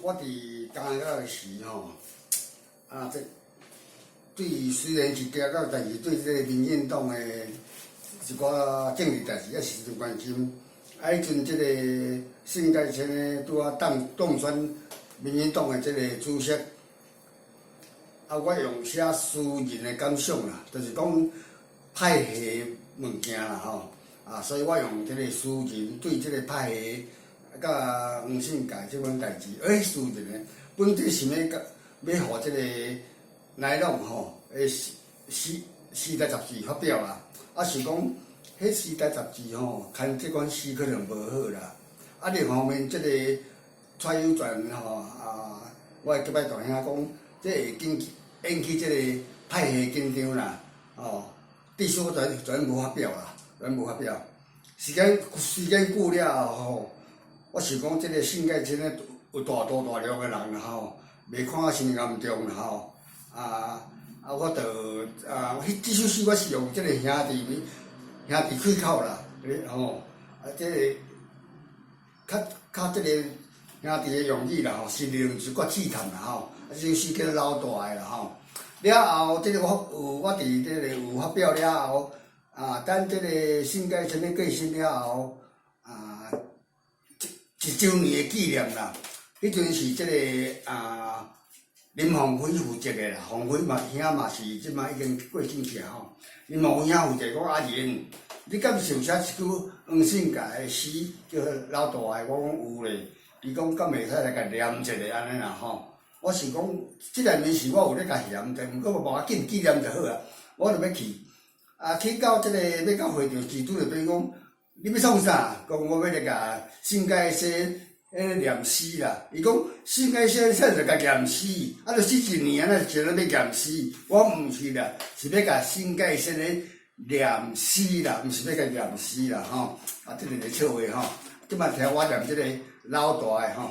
我佇加拿大時吼，啊，這對雖然是行到，但是對這個民進黨的一寡政治代誌也是真關心。啊，彼陣這個宋介千呢，拄仔當當選民進黨的這個主席，啊，我用寫私人的感想啦，就是講派系物件啦吼，啊，所以我用這個私人對這個派系佮黃信介這款代誌，欸，私人的，本來想欲共欲予這個乃朗吼，欸，時時時代雜誌發表啦，啊，是講彼時代雜誌吼，刊這款詩可能無好啦。啊，另一方面，這個蔡有全吼啊，我會結拜大兄講，這會引起引起這個派系緊張啦，哦，至少全全無發表啦，全無發表。時間時間久了後吼，我想講這個宋介千的有大肚大量的人啦吼，袂看啊傷嚴重啦吼，啊啊，我就啊，彼這首詩我是用這個兄弟兄弟開口啦，吼，啊，這個較較這個兄弟的用語啦吼，是用一寡刺探啦吼，啊，這首詩叫做老大的啦吼。了後，這個我有我佇這個有發表了後，啊，等這個宋介千過身了後，啊，一一週年的紀念啦，彼陣是這個啊林鳳輝負責的啦，鳳輝嘛兄嘛是這馬已經過身去啊吼。林鳳輝兄負責講阿仁，你敢是有寫一句黃信介的詩叫做老大的？我講有咧，伊講敢會使來共念一下按呢啦吼。我是講，這內面是我有咧共嫌，但毋過無要緊，紀念就好啊。我就欲去，啊，去到這個欲到會場時，拄著變講，你欲創啥？講我欲來共宋介先彼个念詩啦。伊講宋介先生就共念詩，啊，著死一年啊，就欲念詩。我毋是啦，是欲共宋介先咧念詩啦，毋是欲共念詩啦吼。啊，這個一個笑話吼。這擺聽我念這個老大的吼。